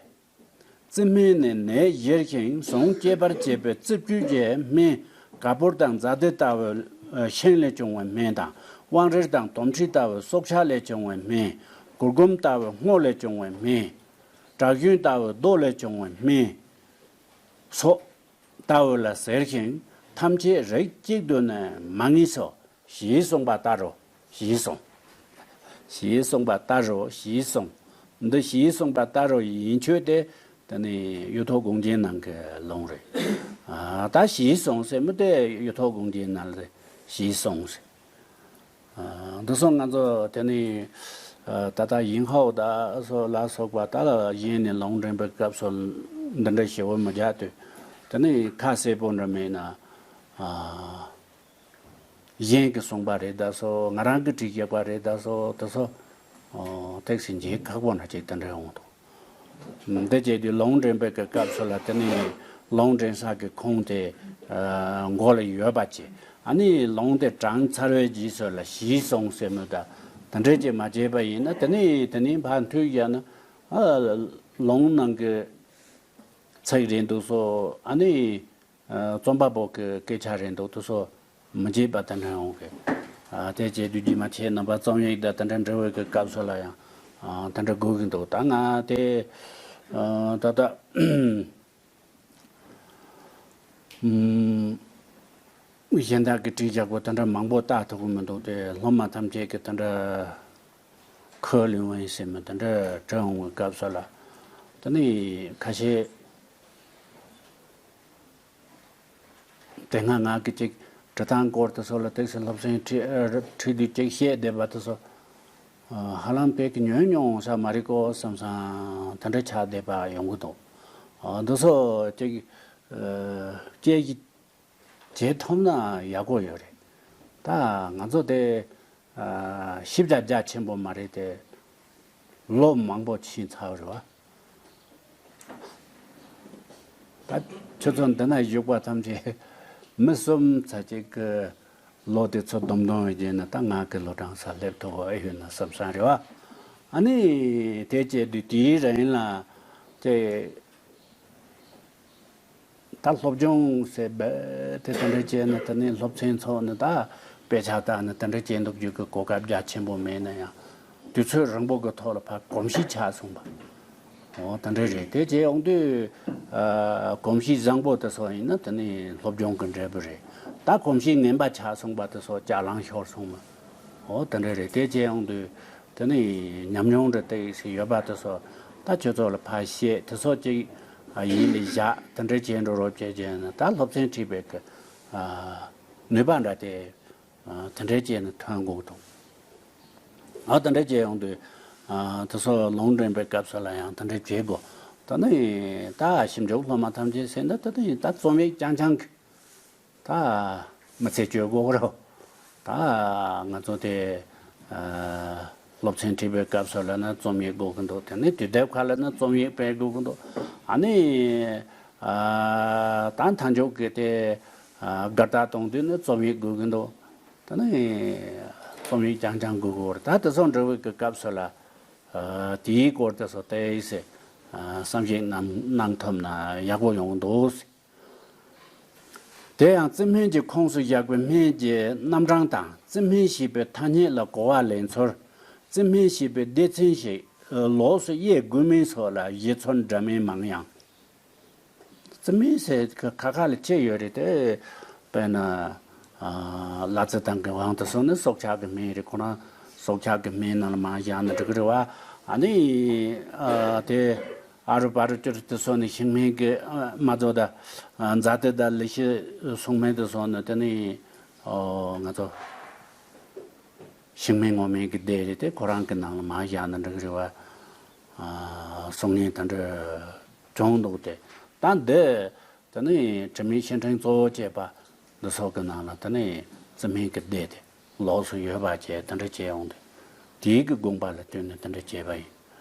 རྩི་སྨན་ནི་ནད་གཞིར་ཞིང་ཟུངས་སྐྱེད་པར་བྱེད་པའི་རྩི་བཅུད་ཀྱི་སྨན། ག་པུར་དང་ཛ་ཏི་ལྟ་བུའི་ཤིང་ལས་བྱུང་བའི་སྨན་དང་། དབང་རིལ་དང་དོམ་མཁྲིས་ལྟ་བུའི་སྲོག་ཆགས་ལས་བྱུང་བའི་སྨན། གུར་གུམ་ལྟ་བུའི་སྔོ་ལས་བྱུང་བའི་སྨན། དྲག་ཞན་ལྟ་བུའི་རྡོ་ལས་བྱུང་བའི་སྨན་སོགས་ལྟ་བུ་ལ་ཟེར་ཞིང་། ཐམས་ཅད་རིགས་གཅིག་ཏུ་ནི་མ་ངེས་སོ། ཞེས་གསུངས་པ་ལྟར་རོ། ཞེས་གསུངས། ཞེས་གསུངས་པ་ལྟར་རོ། ཞེས་གསུངས། འདི་ཞེས་གསུངས་པ་ལྟར་རོ་ཡིན་ཆོས་དེ། དེ་ནི་གཡུ་ཐོག་དགོངས་རྒྱན་ནང་གི་ལུང་རེད། ཨ། ད་ཞེས་གསུངས་ཟེར་མི་དེ་གཡུ་ཐོག་དགོངས་རྒྱན་ནང་ལ་ཞེས་གསུངས་ཟེར། ཨ། འདི་སོང་ང་ཚོ་དེ་ནི། ཨ། ད་ལྟ་ཡིན་ཧའོ་ད་སོགས་ལ་སོགས་པ་ད་ལ་གཞན་ནས་ལུང་འདྲེན་པའི་སྐབས་སུ་འདི་འདྲ་ཞེ་བོ་མི་རྒྱག་དུས། དེ་ནི་ཁ་གསལ་པོ་འདྲ་མེད་ན། ཨ། གཞན་གྱིས་གསུངས་པ་རེད་ད་སོ། ང་རང་གིས་བྲིས་བཞག་པ་རེད་ད་སོ། དེ་ཚོ། ཨོ། ཏོག་ཙམ་མཇལ་ཁག་པོ་འདྲ་ཅིག་དེ་འདྲ་ཡོང་འདུག་འདི་བྱས་དུས་ལུང་འདྲེན་པའི་གི་སྐབས་སུ་ལ་དེ་ནི་ལུང་འདྲེན་ས་གི་ཁུངས་དེ། ཨ། མགོ་ལ་ཡོད་པ་བྱས། ཨ་ནི་ལུང་དེ་དྲངས་ཚར་བའི་རྗེས་སུ་ལ་ཞེས་གསུངས་ཟེར་མོད་ད། དེ་འདྲ་ཅིག་མ་བྱས་པ་ཡིན་ན་དེ་ནི་དེ་ནི་ཕར་མཐུད་བཞག་ན། ཨ། ལུང་ནང་གི་ཚིག་རེད་འདུག་སོ། ཨ་ནི། ཨ། རྩོམ་པ་པོ་གི་སྐད་ཆ་རེད་འདུག་དེ་ཚོ་མི་བརྗེད་པ་དེ་འདྲ་ཡོང་གི། ཨ། དེ་བྱས་དུས་རྗེས་མ་ཁྱེད་རྣམ་པ་རྩོམ་ཡིག་དང་དེ་འདྲ་འབྲི་བའི་གི་སྐབས་སུ་ལ་ཡང་། ཨ། དེ་འདྲ་དགོས་ཀྱི་འདུག་ད་ང་དེ། ཨ། ད་ལྟ་ཨུམ། གཞན་དག་གིས་བྲིས་བཞག་པ་དེ་འདྲ་མང་པོ་ལྟ་ཐུབ་ཀྱི་མི་འདུག་དེ་སློབ་མ་ཐམས་ཅད་ཀྱིས་དེ་འདྲ། ཁོ་ལུས་འོང་ཟེར་མི་དེ་འདྲ་དྲི་འོང་བའི་སྐབས་སུ་ལ། དེ་ནི་ཁ་ཤས་དེ་སྔ་ང་གི་ཅིག་འབྲི་སྟངས་སྐོར་དེ་ཚོ་ལ་ཏོག་ཙམ་སློབ་ཚན་ཁྲིད་ཁྲིད་དུས་ཅིག་བཤད་བསྡད་པ་དེ་ཚོ། ཧ་ལམ་དཔེ་གི་ཉོན་མྱོང་ས་མ་རེད་ཀོ་བསམ་སང་དེ་འདྲ་ཆགས་བསྡད་པ་ཡོང་གི་འདུག་འདི་ཚོ་ཅིག་དཔྱད་ཞིབ་བྱེད་ཐུབ་ན་ཡག་པོ་ཡོད་རེད། ད་ང་ཚོ་དེ་ཨ། ཞིབ་ཆ་རྒྱ་ཆེན་པོ་མ་རེད་དེ། ལོ་མང་པོ་ཕྱིན་ཚར་བ་རེད་བ། ད་ཁྱོད་ཚོ་འདི་ན་བཞུགས་པ་ཐམས་ཅད་མི་གསུམ་ཙམ་ཅིག་གི་ལོ་དེ་ཚོ་བསྡོམས་བསྡོམས་བྱས་ན་ད་ང་གི་ལོ་གྲངས་ས་སླེབས་ཐུབ་པ་ཨེ་ཡོད་ན་བསམ་བསམ་རེད་བ། ཨ་ནི་དེ་བྱས་དུས་དེའི་རིང་ལ་དེ། ད་སློབ་སྦྱོང་ཟེར་བས་དེ་དེ་འདྲ་བྱས་ན་དེ་ནས་སློབ་ཚན་ཚོགས་ནས་ད་དཔེ་ཆ་ལྟ་ནས་དེ་འདྲ་བྱེད་འདུག་རྒྱུ་གི་གོ་སྐབས་རྒྱ་ཆེན་པོ་མེད་ན་ཡང་། དུས་ཚོད་རིང་པོ་གི་ཐོག་ལ་ཕར་གོམས་གཤིས་ཆགས་སོང་བ། འོ་དེ་འདྲ་རེད། དེ་བྱས་ཡོང་དུས་ཨ། གོམས་གཤིས་བཟང་པོ་དེ་ཚོ་ཡིན་ན་དེ་ནི་སློབ་སྦྱོང་གི་འབྲས་བུ་རེད། ད་གོམས་གཤིས་ངན་པ་ཆགས་སོང་བ་དེ་ཚོ་ཅ་ལང་ཤོར་སོང་བ། འོ་དེ་འདྲ་རེད། དེ་བྱས་ཡོང་དུས། དེ་ནི་ཉམས་མྱོང་འདྲ་ཏོག་ཙམ་ཡོད་པ་དེ་ཚོ་ད་ཁྱོད་ཚོ་ལ་ཕར་བཤད། དེ་ཚོ་ཅིག་ཡིད་ལ་བཞག་དེ་འདྲ་བྱས་འགྲོ་རོགས་བྱས་བྱས་ན་ད་སློབ་ཚན་ཁྲིད་པའི་གི་ནུས་པ་འདྲ་དེ་དེ་འདྲ་བྱས་ནས་ཐོན་དགོས་འདུག་ཨ། དེ་འདྲ་བྱས་ཡོང་དུས་དེ་ཚོ་ལུང་འདྲེན་པའི་སྐབས་སུ་ལ་ཡང་དེ་འདྲ་བྱེད་དགོས། ད་ནི་ད་ཞིབ་འཇུག་སློབ་མ་ཐམས་ཅད་ཟེར་ན་ད་ད་ཡིན་ད་རྩོམ་ཡིག་རྐྱང་རྐྱང་གི་ད་མི་ཚེ་སྐྱོལ་དགོས་རོ། ད་ང་ཚོ་དེ་ཨ། སློབ་ཚན་ཁྲིད་པའི་སྐབས་སུ་ལ་ན་རྩོམ་ཡིག་དགོས་ཀྱི་འདུག་དེ་ནས་དུས་དེབ་ཁག་ལ་ན་རྩོམ་ཡིག་སྤེལ་དགོས་ཀྱི་འདུག་ཨ་ནི་ཨ། ད་མཐའ་མཇུག་གི་དེ་ཨ། དགར་རྟགས་གཏོང་དུས་ནི་རྩོམ་ཡིག་དགོས་ཀྱི་འདུག་དེ་ནས་རྩོམ་ཡིག་རྐྱང་རྐྱང་དགོས་ཀྱི་ཡོད་རེད། ད་དེ་ཚོ་འབྲི་བའི་གི་སྐབས་སུ་ལ་ཨ། དེའི་སྐོར་དེ་ཚོ་ཏོག་ཙམ་ཨ། བསམ་གཞིག་གནང་གནང་ཐུབ་ན་ཡག་པོ་ཡོང་གི་འདུག་དེ་ཡང་རྩི་སྨན་གྱི་ཁོངས་སུ་བཞག་པའི་སྨན་གྱི་རྣམ་གྲངས་དང་རྩི་སྨན་ཞེས་པའི་ཐ་སྙད་ལ་གོ་བ་ལེན་ཚུལ། རྩི་སྨན་ཞེས་པའི་སྡེ་ཚན་ཞིག་ལོགས་སུ་དབྱེ་དགོས་མིན་སོགས་ལ་བཞེད་ཚུལ་འདྲ་མིན་མང་ཡང་། རྩི་སྨན་ཟེར་ཁ་ཁ་ལ་ཅི་ཡོད་རེད་དེ། དཔེར་ན། ཨ། གླ་རྩི་དང་གི་དབང་དུ་སོང་ནས་སྲོག་ཆགས་ཀྱི་སྨན་རེད། ཁོ་རང་སྲོག་ཆགས་ཀྱི་སྨན་ནང་ལ་མར་བཞག་ན་འགྲིག་གི་རེད་བ། ཨ་ནི། ཨ། དེ། ཨ་རུ་པ་རུ་ཅུ་རུ་དེ་སོགས་ནི་ཤིང་སྨན་གྱི་མ་རྫོགས་ད། ཛ་ཏི་དང་ལི་ཤི་སྲུང་སྨན་དེ་སོགས་ནི་དེ་ནི་ང་ཚོ་ ཤིང་སྨན་སྔོ་སྨན་གྱི་སྡེ་རེད་དེ། ཁོ་རང་གི་ནང་ལ་མར་བཞག་ན་འགྲིག་རེད་བ། ཨ། གསུང་མཁན་དེ་འདྲ་བྱུང་འདུག་སྟེ། ད་འདི་དེ་ནས་དྲི་མེད་ཤིང་ཕྲན་གཙོ་བོ་བྱས་པ་འདི་ཚོ་གི་ནང་ལ་དེ་ནས་རྩི་སྨན་གྱི་སྡེ་དེ་ལོགས་སུ་ཡོད་པ་བྱས་དེ་འདྲ་བྱས་ཡོང་དུས། དེའི་གི་དགོངས་པ་ལ་བསྟུན་ནས་དེ་འདྲ་བྱས་པ་ཡིན།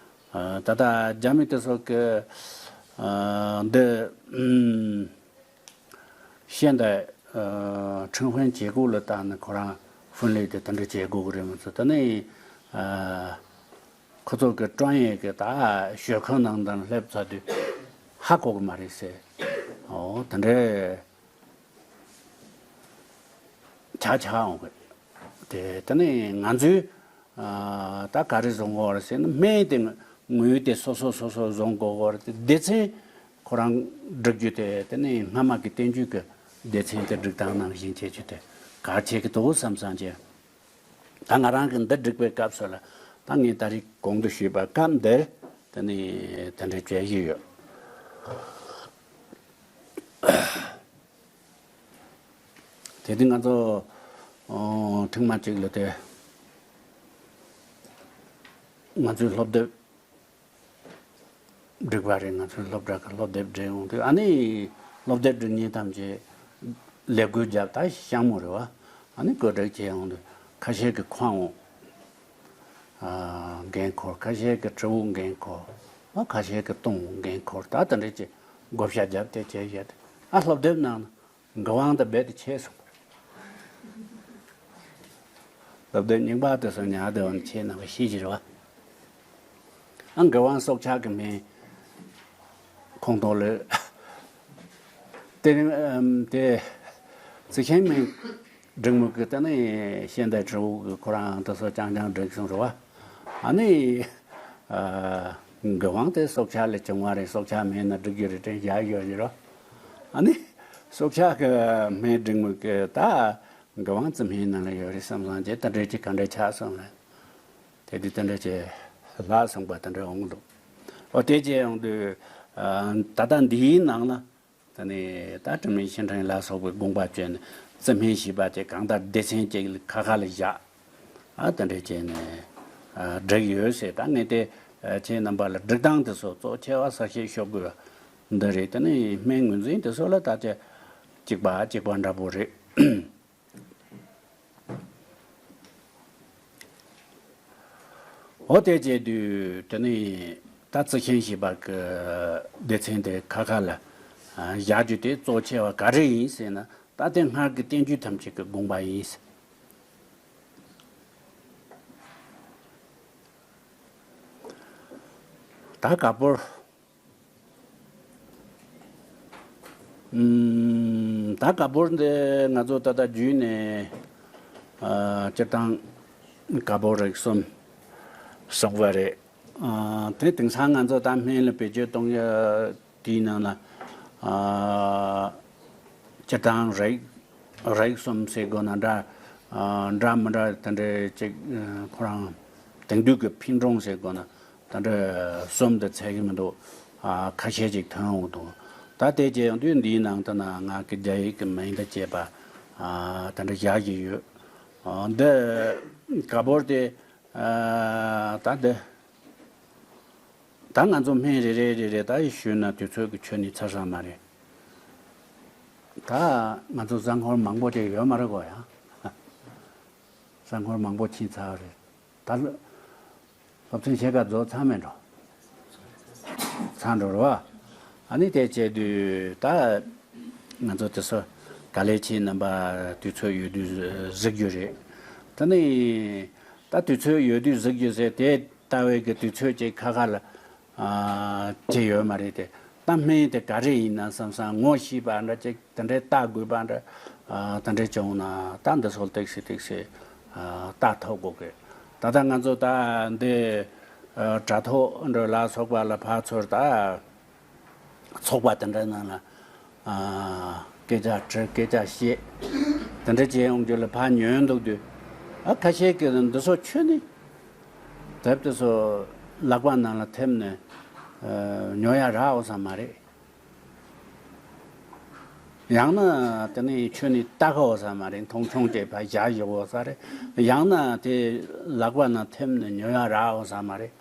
ཨ། ད་ལྟ་རྒྱ་མི་དེ་ཚོ་གི། ཨ། འདི། ཨུམ། ཤེས་འདི། ཨ། ཁྲིན་ཧྥན་བྱེད་སྒོ་ལ་བལྟས་ན་ཁོ་རང་ཧྥུན་ལེ་དེ་དེ་འདྲ་བྱེད་དགོས་ཀྱི་རེད་མི་ཚོ་དེ་ནས། ཨ། ཁོ་ཚོ་གི་ཀྲོང་ཡན་གི་ད་ཞོལ་ཁང་ནང་དང་སླེབས་ཚར་དུས་ཧ་གོ་གི་མ་རེད་ཟེར། འོ་དེ་འདྲའི་ཆ་ཆགས་འོང་གི། དེ་དེ་ནས་ང་ཚོས། ཨ། ད་ག་རེ་བཟོ་དགོས་རེད་ཟེར་ན། སྨན་དེ་དངོས་དེ་སོ་སོ་སོ་སོ་བཟོ་དགོས་རེད་དེ། སྡེ་ཚན་ཁོ་རང་སྒྲིག་རྒྱུ་དེ། དེ་ནས་སྔ་མ་གི་བསྟན་བཅོས་ཀྱི་སྡེ་ཚན་དེ་སྒྲིག་སྟངས་ནང་བཞིན་བྱེད་རྒྱུ་དེ་གལ་ཆེ་གི་འདུག་བསམ་བསམ་བྱས། ད་ང་རང་གི་འདི་སྒྲིག་པའི་སྐབས་སུ་ལ། ད་ངས་ད་རེས་གོང་དུ་ཞུས་པ་སྐབས་འདིར་དེ་ནས་དེ་འདྲ་བྱེད་ཀྱི་ཡོད། དེ་དུས་ང་ཚོ། ཨོ། ཐེངས་མ་གཅིག་ལ་དེ། ང་ཚོའི་སློབ་དེབ་སྒྲིག་པ་རེད། ང་ཚོའི་སློབ་གྲྭ་གི་སློབ་དེབ་སྒྲིག་ཡོང་དུས། ཨ་ནི་སློབ་དེབ་སྒྲིག་མཁན་ཐམས་ཅད་ལས་བགོས་བརྒྱབ། ད་ཤག་མོ་རེད་བ། ཨ་ནི་བཀོད་སྒྲིག་བྱས་ཡོང་དུས། ཁ་ཤས་ཀྱིས་ཁོའང་འགན་འཁུར། ཁ་ཤས་ཀྱིས་དྲིལ་བུ་འགན་འཁུར། ཨ། ཁ་ཤས་ཀྱིས་ལྟུང་འགན་འཁུར། ད་དེ་འདྲ་ཅིག་བགོ་བཤའ་བརྒྱབ་སྟེ་བྱས་བཞག་སྟེ། ཨ། སློབ་དེབ་ནང་ན་མགུར་དབང་དེ་རྦད་དེ་ཆད་སོང་། སློབ་དེབ་རྙིང་པ་དེ་ཚོ་ཉར་བསྡད་ཡོད་ན་ཁྱེད་རྣམ་པ་ཤེས་ཀྱི་རེད་བ། ཨ། མགུར་དབང་སྲོག་ཆགས་ཀྱི་སྨན་ཁོངས་གཏོགས་ལ། དེ་རིང་། ཨམ། དེ་རྩི་ཤིང་སྨན་སྒྲིག་མི་གི་དེ་ནས་ཤེས་འདི་དྲིལ་བུ་གི་ཁོ་རང་དེ་ཚོ་རྐྱང་རྐྱང་སྒྲིག་སོང་རེད་བ། ཨ་ནི། ཨ། མགུར་དབང་དེ་སྲོག་ཆགས་ལས་བྱུང་བ་རེད། སྲོག་ཆགས་མེད་ན་སྒྲིག་རྒྱུ་རེད་དྲན་བཞག་ཡོད་ཀྱི་རེད། ཨ་ནི་སྲོག་ཆགས་ཀྱི་སྨན་སྒྲིག་མི་གི་ད་མགུར་དབང་རྩི་སྨན་ནང་ལ་ཡོད་རེད་བསམ་བསམ་བྱས། དེ་འདྲ་ཅིག་ག་འདྲ་ཆགས་སོང་ལ། དེ་དུས་དེ་འདྲ་ཅིག་ལྷག་སོང་པ་དེ་འདྲ་འོང་གི་འདུག། འོ། དེ་བྱས་ཡོང་དུས། ཨ། ད་ལྟ་འདིའི་ནང་ལ། དེ་ནས་ད་དྲི་མེད་ཤིང་ཕྲན་ལ་སོགས་པའི་དགོངས་པ་བཅོལ་ནས་རྩི་སྨན་ཞེས་པ་དེ་གང་ལྟར་སྡེ་ཚན་གཅིག་ལ་ཁ་ཁ་ལ་བཞག། ཨ། དེ་འདྲ་བྱས་ནས། ཨ། བསྒྲིགས་ཡོད་ཟེར། ད་ངས་དེ། ཨ། ཁྱེད་རྣམ་པ་ལ་སྒྲིག་སྟངས་དེ་ཚོ་གཙོ་ཆེ་བ་གསལ་བཤད་ཞུ་དགོས་པ་འདི་རེད། དེ་ནས་སྨན་ངོས་འཛིན་དེ་ཚོ་ལ་ད་ཆ་གཅིག་པ་གཅིག་པ་འདྲ་པོ་རེད། འོ། དེ་བྱས་དུས་དེ་ནས་ད་རྩི་ཤིང་ཞེས་པ་གི་སྡེ་ཚན་དེ་ཁ་ཁ་ལ། ཨ། བཞག་རྒྱུ་དེ་གཙོ་ཆེ་བ་ག་རེ་ཡིན་ཟེར་ན། ད་དེ་སྔར་གྱི་བསྟན་བཅོས་ཐམས་ཅད་ཀྱི་དགོངས་པ་ཡིན་ཟེར། ད་ག་པོར། ཨུམ། ད་ག་པོར་འདི་ང་ཚོ་ད་ལྟ་བརྒྱུད་ནས། ཨ། སྤྱིར་བཏང་ག་པོར་རིགས་གསུམ་གསུངས་པ་རེད། ཨ། དེ་དེང་སང་ང་ཚོ་ད་སྨན་ལ་བེད་སྤྱོད་གཏོང་ཡ་དེའི་ནང་ལ། ཨ། སྤྱིར་བཏང་རིགས་རིགས་གསུམ་ཟེར་དགོས་ན་འདྲ། ཨ། འདྲ་མི་འདྲ་དེ་འདྲ་ཅིག། ཨ། ཁོ་རང་དེང་དུས་ཀྱི་འཕེལ་གྲུབ་ཟེར་དགོས་ན། ད་འདྲ་གསུམ་དུ་ཚད་ཀྱི་མི་འདུག། ཨ། ཁ་ཤས་ཅིག་ཐོན་འོང་འདུག། ད་དེ་བྱས་ཡོང་དུས་འདིའི་ནང་དུ་ན་ང་གི་རྒྱ་ཡིག་གི་མིང་དང་བཅས་པ། ཨ། ད་འདྲ་བཞག་བཞིན་ཡོད། ཨ། འདི་ག་པོར་དེ། ཨ། ད་འདི། ད་ང་ཚོ་སྨན་རེ་རེ་རེ་རེ་ད་ཞུས་ན་དུས་ཚོད་ཀྱི་ཁྱོན་ནས་ཚར་ས་མ་རེད། ད་ང་ཚོ་གཟའ་འཁོར་མང་པོ་ཅིག་ཡོད་མ་རེད་གོ་ཡ། གཟའ་འཁོར་མང་པོ་ཕྱིན་ཚར་རེད། ད་སློབ་ཚན་ཕྱེད་ཀ་རྫོགས་ཚར་མེད་འགྲོ། ཚར་འགྲོ་རེད་བ། ཨ་ནི་དེ་བྱས་དུས་ད་ང་ཚོ་དེ་ཚོ་ག་ལེ་ཁྱེད་རྣམ་པ་དུས་ཚོད་ཡོད་དུས་གཟིགས་རྒྱུ་རེད། ད་ནི་ད་དུས་ཚོད་ཡོད་དུས་གཟིགས་རྒྱུ་ཟེར། དེ་ལྟ་བའི་གི་དུས་ཚོད་ཅིག་ཁ་ཁ་ལ། ཨ། དེ་ཡོད་མ་རེད་དེ། ད་སྨན་དེ་ག་རེ་ཡིན་ན་བསམ་བསམ་ངོ་ཤེས་པ་འདྲ་ཅིག་དེ་འདྲའི་ལྟ་དགོས་པ་འདྲ། ཨ། དེ་འདྲའི་བྱུང་ན་ད་འདི་ཚོ་ཏོག་ཙམ་ཏོག་ཙམ། ཨ། ལྟ་ཐུབ་དགོས་གི། ད་ལྟ་ང་ཚོ་ད་འདི། ཨ། དྲ་ཐོག་འདྲ་ལ་སོགས་པ་ལ་ཕར་ཚུར་ད། ཚོགས་པ་དེ་འདྲ་ནང་ལ། ཨ། སྐད་ཆ་དྲི། སྐད་ཆ་བཤད། དེ་འདྲ་བྱས་ཡོང་རྒྱུ་ལ་ཕར་ཉོན་འདུག་དུས། ཨ། ཁ་ཤས་ཀྱིས་འདི་ཚོ་ཁྱོན་ནས་དེབ་དེ་ཚོ་ལག་པ་ནང་ལ་ཐེབས་ནས། ཨ། ཉོ་ཡ་རག་འོང་ས་མ་རེད། ཡང་ན་དེ་ནས་ཁྱོན་ནས་ལྟ་གི་ཡོད་ས་མ་རེད། མཐོང་ཆུང་བྱས་ཕར་བཞག་བཞག་ཡོད་ས་རེད། ཡང་ན་དེ་ལག་པ་ནང་ཐིམ་ནས་ཉོ་ཡ་རག་ཡོད་ས་མ་རེད།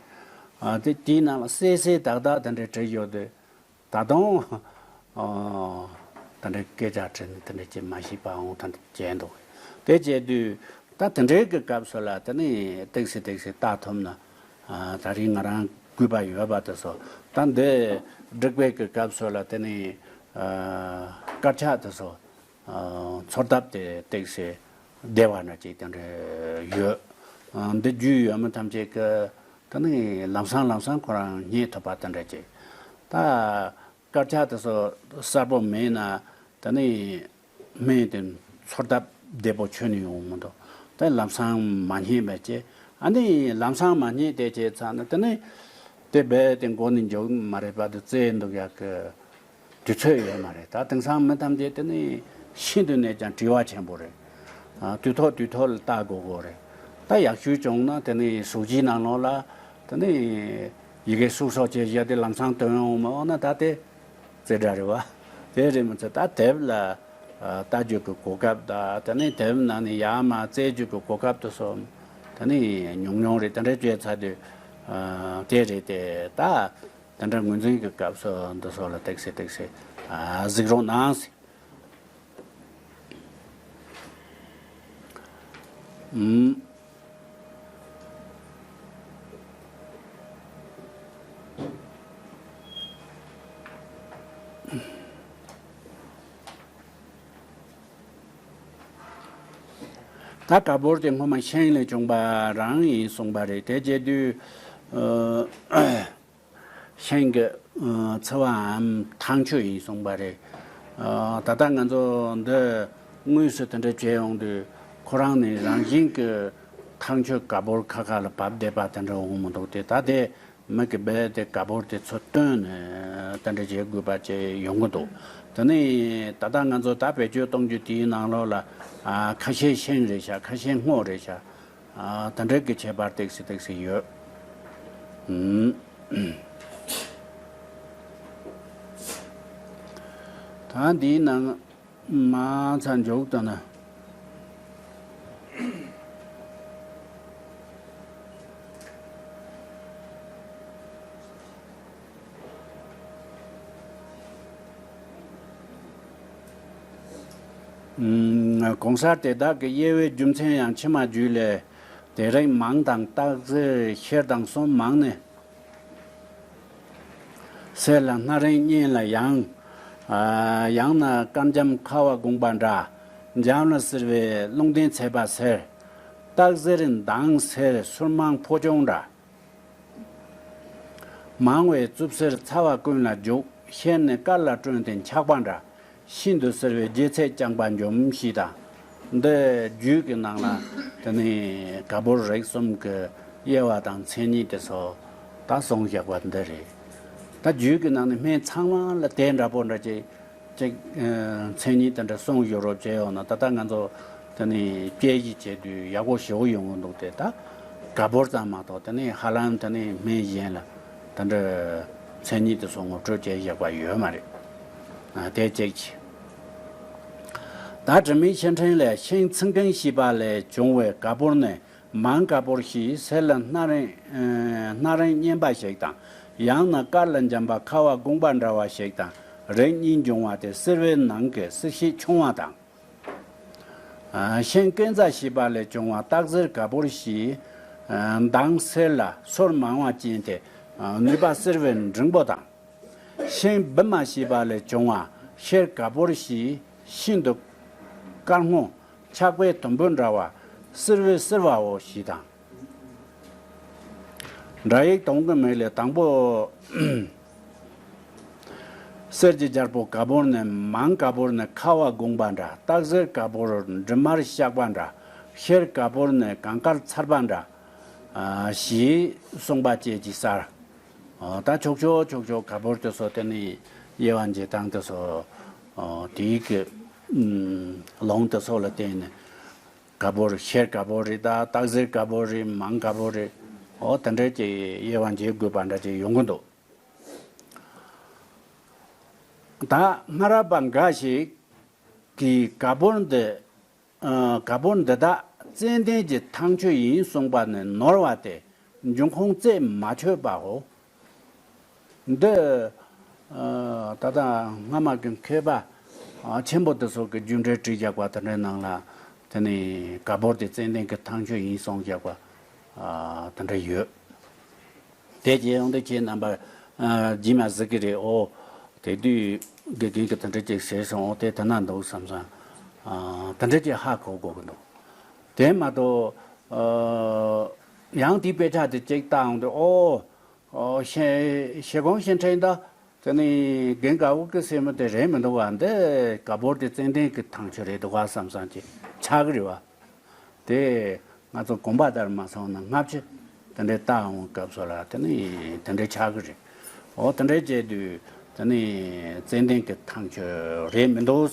ཨ། དེ་དེའི་ནང་ལ་གསལ་གསལ་དག་དག་དེ་འདྲ་བྲིས་ཡོད་དུས། ད་དུང་། ཨ། དེ་འདྲའི་སྐད་ཆ་དྲིས་ནས་དེ་འདྲ་ཅིག་མ་ཤེས་པའང་དེ་འདྲ་བྱས་འདུག་དེ་བྱས་དུས་ད་དེ་འདྲའི་གི་སྐབས་སུ་ལ་དེ་ནས་ཏོག་ཙམ་ཏོག་ཙམ་ལྟ་ཐུབ་ན། ཨ། ད་རིང་ང་རང་གུས་པ་ཡོད་པ་དེ་ཚོ། ད་འདི་སྒྲིག་པའི་གི་སྐབས་སུ་ལ་དེ་ནས། ཨ། དཀར་ཆག་དེ་ཚོ། ཨ། ཚོར་ཐབས་དེ་ཏོག་ཙམ་བདེ་བ་འདྲ་ཅིག་དེ་འདྲ་ཡོད། ཨ། འདི་རྒྱུས་ཡོད་མི་ཐམས་ཅད་ཀྱིས་དེ་ནས་ལམ་སང་ལམ་སང་ཁོ་རང་རྙེད་ཐུབ་པ་དེ་འདྲ་ཅིག་ད་དཀར་ཆག་དེ་ཚོ་གསལ་པོ་མེད་ན་དེ་ནས་སྨན་དེ་ཚོར་ཐབས་བདེ་པོ་ཁྱོན་ནས་ཡོང་མི་འདུག་དེ་ལམ་སང་མ་རྙེད་པ་བྱས། ཨ་ནི་ལམ་སང་མ་རྙེད་དེ་བྱས་ཚར་ན་དེ་ནས་དེ་རྦད་དེ་མགོ་ནས་མཇུག་མ་རེད་པ། དེ་བཙལ་འདུག་ཡག་གི་དུས་ཚོད་ཡོད་མ་རེད། ད་དེང་སང་མི་ཐམས་ཅད་དེ་ནི་ཤིན་ཏུ་ནས་ཀྱང་དྲི་བ་ཆེན་པོ་རེད། ཨ། དུས་ཐོག་དུས་ཐོག་ལ་ལྟ་དགོས་དགོས་རེད། ད་ཡག་ཤོས་བྱུང་ན་དེ་ནི་གཟུགས་གཞིའི་ནང་ལོགས་ལ་དེ་ནི་ཡི་གེ་སོ་སོ་བྱས་བཞག་དེ་ལམ་སང་ཐོན་འོང་མ་འོང་ན་ད་དེ་རྩེ་གྲ་རེད་བ། དེ་རེད་མི་ཚེ་ད་དེབ་ལ་ལྟ་རྒྱུ་གི་གོ་སྐབས་དང་དེ་ནི་དེབ་ནང་ནས་ཡར་མར་བཙལ་རྒྱུ་གི་གོ་སྐབས་དེ་ཚོ་དེ་ནི་ཉུང་ཉུང་རེད། དེ་འདྲ་བྱས་ཚར་དུས། ཨ། དེ་རེད་དེ་ད། དེ་འདྲ་ངོས་འཛིན་གྱི་སྐབས་སུ་འདི་ཚོ་ལ་ཏོག་ཙམ་ཏོག་ཙམ། ཨ། གཟིགས་རོགས་གནང་ཟེར། ཨུམ། ད་ག་བུར་དེ་སྔོན་མ་ཤིང་ལས་བྱུང་བ་རང་ཡིན་གསུངས་པ་རེད། དེ་བྱེད་དུས། ཨ། ཤིང་གི། ཨ། ཚི་བའམ་ཐང་ཆུ་ཡིན་གསུངས་པ་རེད། ཨ། ད་ལྟ་ང་ཚོ་འདི་དངོས་སུ་དེ་འདྲ་བྱས་ཡོང་དུས་ཁོ་རང་ནི་རང་བཞིན་གྱི་ཐང་ཆུ་ག་བུར་ཁ་ཁ་ལ་བབས་བསྡད་པ་དེ་འདྲ་འོང་མི་འདུག་དེ་ད་དེ་མི་གི་རྦད་དེ་ག་བུར་དེ་ཚུར་བཏོན་ནས་དེ་འདྲ་བྱེད་དགོས་པ་བྱས་ཡོང་གི་འདུག་དེ་ནི་ད་ལྟ་ང་ཚོ་ད་བེད་སྤྱོད་གཏོང་རྒྱུ་དེའི་ནང་ལོགས་ལ། ཨ། ཁ་ཤས་ཤིང་རེད་ཤག་ཁ་ཤས་སྔོ་རེད་ཤག་ཨ། དེ་འདྲ་གི་ཁྱད་པར་ཏོག་ཙམ་ཏོག་ཙམ་ཡོད། ཨུམ། ད་འདིའི་ནང་མ་ཚ་འཇོག་ད་ན། ཨུམ། གང་ཟག་དེ་དག་གི་དབྱེ་བའི་རྒྱུ་མཚན་ཡང་ཕྱི་མ་རྒྱུད་ལས། དེ་རིང་མང་དང་སྟག་གཟིག་ཤེལ་དང་གསུམ་མང་ནས། སེར་ལ་སྣ་རིང་གཉན་ལ་ཡང་། ཨ། ཡང་ན་དཀར་འཇམ་ཁ་བ་དགུང་པ་འདྲ། འཇམ་ལ་སེར་བའི་རླུང་ལྡན་ཚད་པ་སེར། སྟག་གཟིག་མདངས་སེར་སོར་མང་ཕོ་ཅོང་འདྲ། མང་བའི་རྩུབ་སེར་ཚ་བ་ཀུན་ལ་རྒྱུག་ཤེལ་ནི་དཀར་ལ་བསྐྲུན་ཏེ་འཁྱག་པ་འདྲ། ཤིན་ཏུ་སེར་བའི་རྒྱལ་ཚད་རྐྱང་པ་འཇོམས་ཞེས་དང་། འདི་རྒྱུད་ཀྱི་ནང་ལ་དེ་ནི་ག་བུར་རིགས་གསུམ་གྱི་དབྱེ་བ་དང་མཚན་ཉིད་དེ་ཚོ་ད་གསུངས་བཞག་པ་འདི་རེད། ད་རྒྱུད་ཀྱི་ནང་ནས་སྨན་ཚང་མ་ལ་དེ་འདྲ་པོ་འདྲ་ཅིག་ཅིག་ཨ། མཚན་ཉིད་དེ་འདྲ་གསུངས་ཡོད་རོགས་བྱས་ཡོང་ན་ད་ལྟ་ང་ཚོ་དེ་ནི་དཔྱད་གཞི་བྱེད་དུས་ཡག་པོ་ཞེ་པོ་ཡོང་གི་འདུག་དེ་ད་ག་བུར་ཙམ་མ་གཏོགས་དེ་ནི་ཧ་ལམ་དེ་ནི་སྨན་གཞན་ལ་དེ་འདྲ་མཚན་ཉིད་དེ་ཚོ་ངོ་སྤྲོད་བྱས་བཞག་པ་ཡོད་མ་རེད། ཨ། དེ་གཅིག་བྱས། ད་དྲི་མེད་ཤེལ་ཕྲེང་ལས། ཤིང་ཚི་གིང་ཞེས་པ་ལས་བྱུང་བའི་ག་བུར་ནི། མང་ག་བུར་ཞེས་སེར་ལ་སྣ་རིང་། ཨ། སྣ་རིང་གཉན་པ་ཞིག་དང་། ཡང་ན་དཀར་ལ་འཇམ་པ་ཁ་བ་དགུང་པ་འདྲ་བ་ཞིག་དང་། རིགས་གཉིས་འབྱུང་བ་སྟེ་སེར་བའི་ནང་གི་སེར་ཤས་ཆུང་བ་དང་། ཨ། ཤིང་ཀུན་རྩ་ཞེས་པ་ལས་བྱུང་བ་སྟག་གཟིག་ག་བུར་ཞེས། ཨ། མདངས་སེར་ལ་སོར་མང་བ་ཅན་ཏེ། ཨ། ནུས་པ་སེར་བའི་འབྲིང་པོ་དང་། ཤིང་བི་མ་ཞེས་པ་ལས་བྱུང་བ་ཤེལ་ག་བུར་ཞེས་ཤིན་ཏུ་དཀར་སྔོ་འཁྱག་པའི་དུམ་བུ་འདྲ་བ་སེར་བའི་སེར་བའོ་ཞེས་དང་། སྒྲ་ཡིག་དུང་གི་མིག་ལས། དང་པོ། གསེར་གྱི་རྒྱལ་པོ་ག་བུར་ནི། མང་ག་བུར་ནི་ཁ་བ་དགུང་པ་འདྲ། སྟག་གཟིག་ག་བུར་འབྲི་མར་ཤག་པ་འདྲ། ཤེལ་ག་བུར་ནི་གངས་དཀར་ཚལ་པ་འདྲ། ཨ། ཞེས་གསུངས་པ་བཅས་ཀྱི་སར། ཨ། ད་ཕྱོགས་ཕྱོགས་ཕྱོགས་ཕྱོགས་ག་བུར་དེ་ཚོ་དེ་ནི་དབྱེ་བ་འབྱེད་སྟངས་དེ་ཚོ། ཨ། དེའི་གི། ཨུམ། ལུང་དེ་ཚོ་ལ་བརྟེན་ནས་ག་བུར་ཤེལ་ག་བུར་རེད། ད་སྟག་གཟིག་ག་བུར་རེད། མང་ག་བུར་རེད། ཨོ་དེ་འདྲ་ཅིག་དབྱེ་བ་འབྱེད་དགོས་པ་འདྲ་ཅིག་ཡོང་གི་འདུག་ད་སྔ་རབས་པ་འགའ་ཞིག་ གི་ག་བོར་འདི་ཨ་ག་བོར་འདི་དག་ཙན་དན་གྱི་ཐང་ཆུ་ཡིན་གསུངས་པ་ནི་ནོར་བ་སྟེ། འབྱུང་ཁུངས་རྩད་མ་ཆོད་པའོ། འདི་ཨ་ད་ལྟ་སྔ་མ་གི་མཁས་པ་ཨ་ཆེན་པོ་དེ་ཚོ་གི་རྒྱུ་འབྲས་བྲིས་བཞག་པ་དེ་འདྲའི་ནང་ལ། དེ་ནི་ག་བོར་དེ་ཙན་དན་གྱི་ཐང་ཆུ་ཡིན་གསུངས་བཞག་པ་ཨ་དེ་འདྲ་ཡོད། དེ་རྗེས་ཡོང་དུས་ཁྱེད་རྣམ་པ་ཨ་རྗེས་མ་གཟིགས་ཀྱི་རེད། ཨོ་དེ་དུས་དགེ་རྒན་གྱིས་དེ་འདྲ་ཅིག་བྱས་སོང་། ཨོ་དེ་དེ་ན་འདུག་བསམ་སོང་། ཨ་དེ་འདྲ་ཅིག་ཧ་གོ་དགོས་ཀྱི་འདུག་དེ་མ་གཏོགས་ཨ་ཡང་དེའི་དཔེ་ཆ་དེ་ཅིག་བལྟ་འོང་དུས། ཨོ། ཨོ་ཞེ་ཞེ་གོང་ཞེ་ཕྲན་ད། དེ་ནི་རྒན་ག་བོ་གི་སེམས་མི་དེ་རེད་མི་འདུག་བ། འདི་ག་བོར་དེ་ཙན་དན་གྱི་ཐང་ཆུ་རེད་འདུག་བ་བསམ་བསམ་གྱི་ཆགས་ཀྱི་རེད་བ། དེ་ང་ཚོ་གོམ་པ་བརྡར་མ་སོང་ན་སྔ་ཕྱི་དེ་འདྲའི་བལྟ་འོང་སྐབས་སུ་ལ་དེ་ནི་དེ་འདྲའི་ཆགས་ཀྱི་རེད། ཨོ་དེ་འདྲའི་བྱས་དུས་དེ་ནི་ཙན་དན་གྱི་ཐང་ཆུ་རེད་མི་འདུག